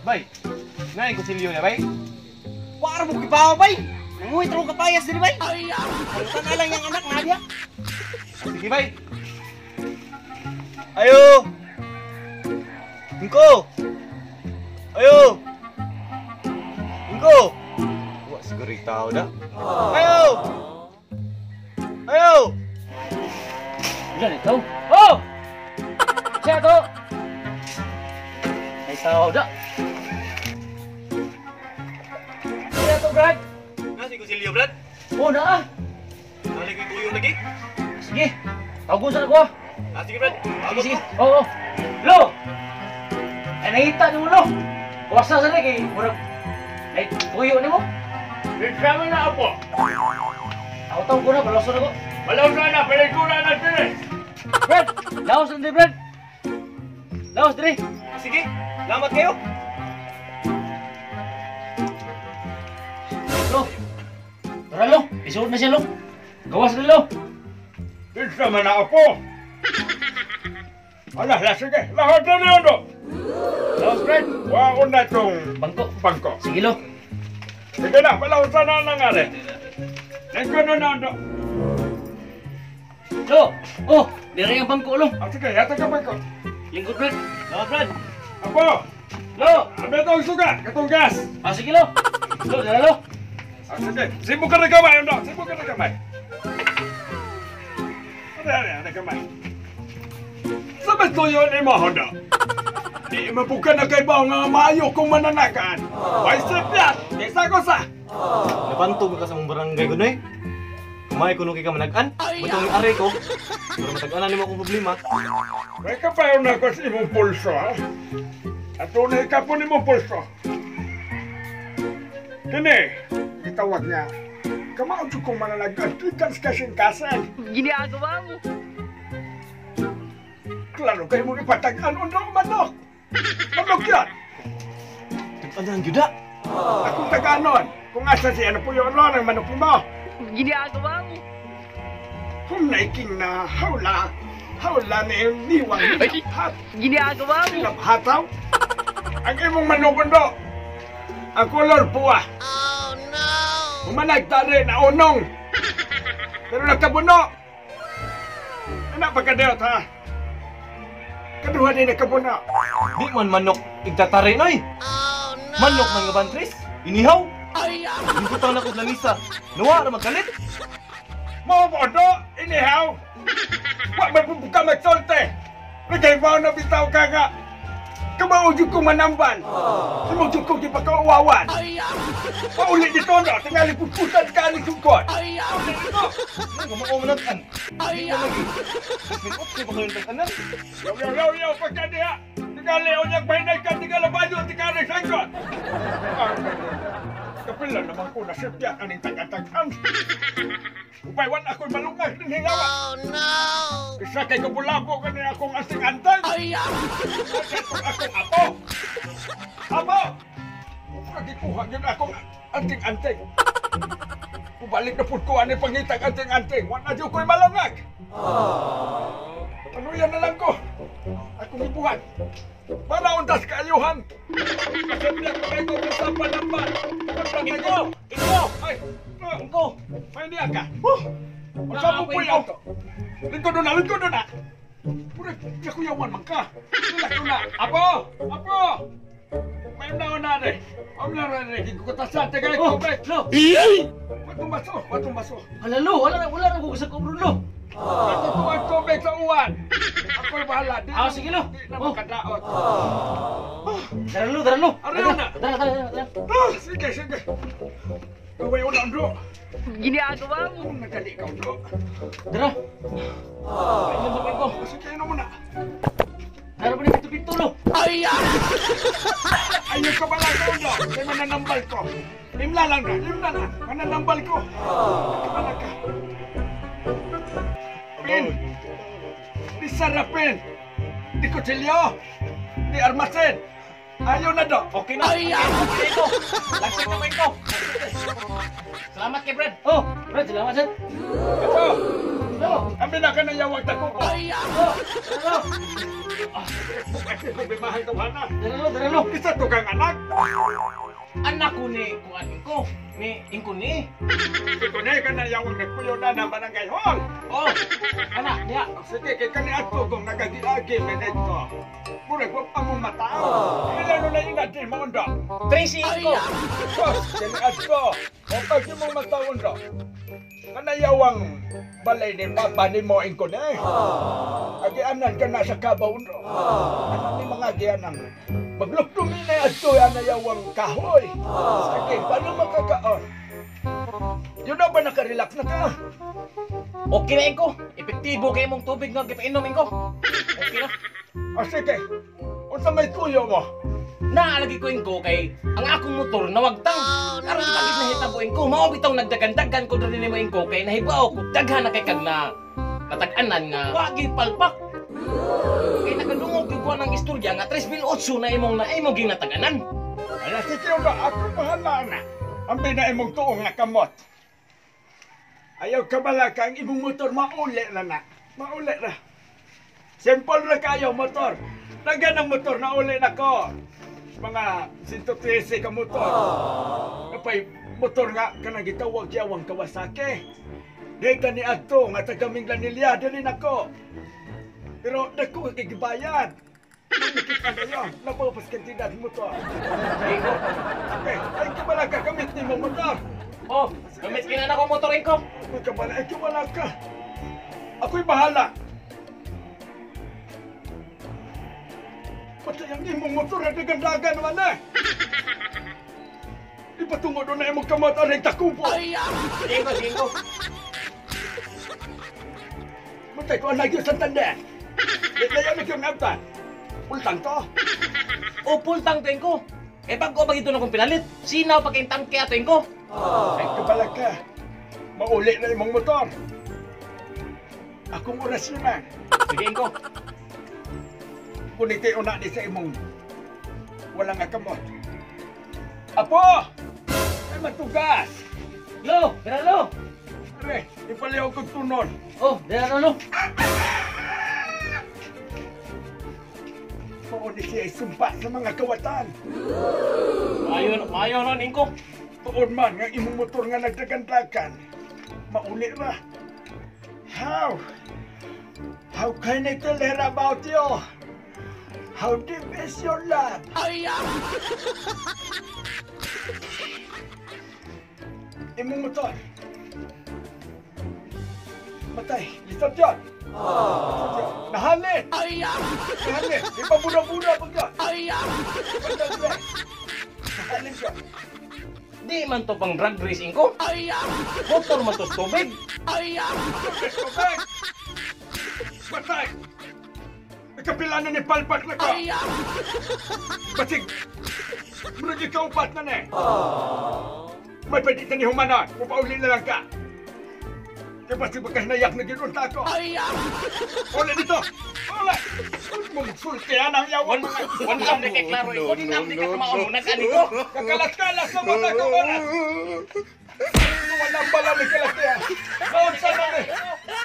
Bay, naay kutsilyo na, bay. Wara mo gibaw, bay. Nanguhit ra ko kapayas diri, bay. Palitan na lang yang anak nga diha. Sige, bay. Ayo! Ingko! Ayo! Ingko! Wa siguro yung tao na. Ayo! Ayo! Ilan ito? Oh! Siya to! May tao da. Siya to, Brad! Nasa yung kutsilyo, Brad? Oh, naa! Nalay ko yung tuyo lagi. Sige! Tawagon sa ako ah! Ah, sige, Brad. Sige, sige. Oo, oo. Lo! Ay, nangita ni mo, lo! Kuwasa sa kay murag ay, tuyo ni mo. Isama na ako. Taw-taw ko na, balaso na ko. Balaw na na, pelikula na dire. Brad! Laos na dire, Brad! Laos, dire! Sige, salamat kayo. Lo! Tara, lo! Isuot na siya, lo! Gawas na, lo! Isama na ako. Ala, la, sige. Lahat na niyo, no? Laos, Brad! Wa na itong Bangko. bangko. Sige, lo! Sige na, balaw sana na nga rin. Lingko na na, no? Lo! Oh! Dire ang bangko, lo! Ah, sige, yata ka bangko. Lingkod, Brad! Salamat, Brad. Apo! Lo! Ano itong suga? Katong gas. Ah, sige, lo! Lo, dara, lo! Ah, sige. Sibo ka na kamay, no? Sibo ka na kamay. Ano, ano, ano kamay? Sabay tuyo ni mo, Hondo. Di mabuka na kay bao nga maayo kung mananagaan. Way sipyat! Kaysa ko sa! Napantog ka sa mong barangay ko, noy. Kumay ko nung kay ka managan. Matong aray ko. Pero matag-anan nimo akong problema. May kapayo na ko sa imong pulso, ha? At tunay ka po ni mong pulso. Kini, gitawag niya. Kamao jud kong mananagaan. Tuikan sa kasing-kasing. Ginagawa mo! Klaro kayo mong ipatag-an undo manok. Manok yan! Tag-anan gyud ah. Akong tag-anon. Kung asa siya na puyo ron ang manok mo. Ginagawa mo! Kung naiking na hawla, hawla na yung niwang hat. Ginagawa mo! Hataw? Ang imong manok undo. Ang kolor puwa. Oh no! Humanag tari na unong. Pero nagkabuno. Anak pagkadiyot ha. Kaduha din nagkabuno. Di man manok igtatari, noy. Oh, no. Manok man nga bantris. Inihaw. Gibutang na ko sa lamisa. Nawa ra magkalit. Mao po do, inihaw. Wa man po ka magsolte. Nagkaibaw na bitaw ka nga. Kamao jud kong manambal. Imo jud kong gipakauwawan. Pauli dito no, tingali putputan ka ni sugkod. Ano kamao managan? Di man lagi. Minot pa kayo tag-anan. Yo yo yo yo pagkadiha. Tingali unyag bahinay ka tingali bayo tingali sangkot. Kapila naman ko nasipya aning tag-tag-an. Upay wan ako'y malungag din hingawa. Oh no! Isa kay kabulabo ka niya akong asing-antay. Ay! Akong apo! Apo! Nagikuha yun akong anting-anting. Ubalik na pud ko ani pangitag anting-anting. Wan na ko'y malungag. Panuyan na lang ko. Akong ibuhat. Para untas kaayuhan. Kasabya ko kayo sa panamban. Ingko! Ingko! Ay! Ingko! May niya ka? Unsa mo po ato? Lingkod na, lingkod na! Murag, nakuyawan man ka. Lingkod na. Apo! Apo! May naon na rin. Ang naon na rin. Kikutasan, tagay Oh! ko, break. Lo! Watong baso, watong baso. Hala, lo! Wala na, wala na ko sa kubro, lo! Natutuan tubig sa uwan. Ako'y bahala. Di, Ah, sige, lo. Di na Oh. makadaot. Dara, lo! Dara, lo! Ariyo na. Dara, dara, dara! Ah, sige, sige. Gawin na, Andro. Ginagawa mo! Kung nagali ka, Andro. Dara! Ay, sa ko! Sige, inom mo na. Dara pa ni pito-pito, lo! Ayun ka ba lang, Andro? Kaya mananambal ko. Limla lang na, limla na. Mananambal ko. Kabala ka. Pin. Di sarapin. Di kutsilyo. Di armasin. Ayaw na do. Okay na. Okay na ito. Lagsik na ito. Salamat kay Brad. Oh! Brad, salamat, sir! Ito. Lo! Ami na ka na yawang takubo. Lo! Lo! Kasi problemahan tawhana. Dara lo, dara lo. Isa to kang anak. Anak ko ni kuan ko. Ni ingko ni. Iko na ka na yawang nagpuyo na ng barangay hall. Oh, anak diha. Sige, kay kani ato kung nagagiagi menedto. Murag wa pa mong matao. Ilan na ina di mo unda? 35. Sos, kani ato. O pag di mo matao unda. Kanayawang balay ni papa ni mo ingko na. Agianan ka na sa kabaw unda. Ano ni mga agianan? Magluktumin na ato anayawang kahoy. Sige, paano makakaon? Yun na ba nakarelax na ka? Okay na ingko. Epektibo kay imong tubig nga gipainom ingko. Okay na. O sige, unsa may kuyo mo? Naalagi ko ingko kay ang akong motor nawagtang. Karon pagit nahitabo ingko, mao bitaw nagdagandagan ko diri nimo ingko kay nahibaw ko daghan na kay kag na natag-anan nga wa gyud palpak. Kay nakadungog gyud ko ng istorya nga 3008 na imong na imong ginatag-anan. Ala sige ba ako bahala na. Ambi na imong tuong nga kamot. Ayaw kabala ka ang imong motor mauli na na. Mauli na. Simple ra kayo motor. Daghan ang motor na uli na ko. Mga 113 ka motor. Kapay motor nga kanang gitawag yawang Kawasaki. Di ka ni adto nga taga Minglanilla dili nako. Pero dako kay gibayad. Nakita kayo, napapas kantidad motor. Ingko. Okay, ay kabala ka gamit ni mo motor. Oh, gamit kina na ko motor ingko. Ay kabala, ay kabala ka. Ako'y bahala. Patay ang imong motor na dagandagan naman eh. Ipatungo doon na imong kamot aring takubo. Ingko, ingko. Matay ko ang lagi sa Santander. Layo na kiyong nabtan. Pultang to. O pultang to ingko. Eh bago ba gito na kong pinalit? Sinaw pa kayong tangke ato ingko. Ay kabala ka. Mauli na imong motor. Akong oras yun ah. Sige ingko. Kuniti una ni sa imong walang kamot. Apo! Ay matugas! Lo, dara lo. Pre, ipaliw kong tunol. Oh, dara lo. Mauni siya isumpa sa mga kawatan. Maayo, maayo ron ingko. Tuon man nga imong motor nga nagdagandagan. Mauli ra. How? How can I tell her about you? How deep is your love? Imong motor. Matay, lisod yun. Lisod yun. Nahalin! Nahalin! Di pa bura-bura pag yun. Nahalin yun. Di man to pang drag race ingko. Motor man to tubig. Tubig! Matay! Ikapila na ni palpak na ka! Basig! Murag ikaw upat na na eh! May pwede ka ni humanon! Mupauli na lang ka! Kaya basig magkahinayak na ginunta ko! Uli dito! Uli! Mumsultihan ang yawan mga... Wala na kay klaro ingko. Di na ka tumaon. Nag-ani ko. Kakalas-kalas na mata ko oras! Walang bala ni kalas niya! Naon sa na ni!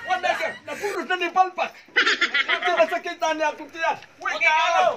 Wala ka! Napuros na ni palpak! Hindi na sakita niya akong tiyan! Wait ka alam!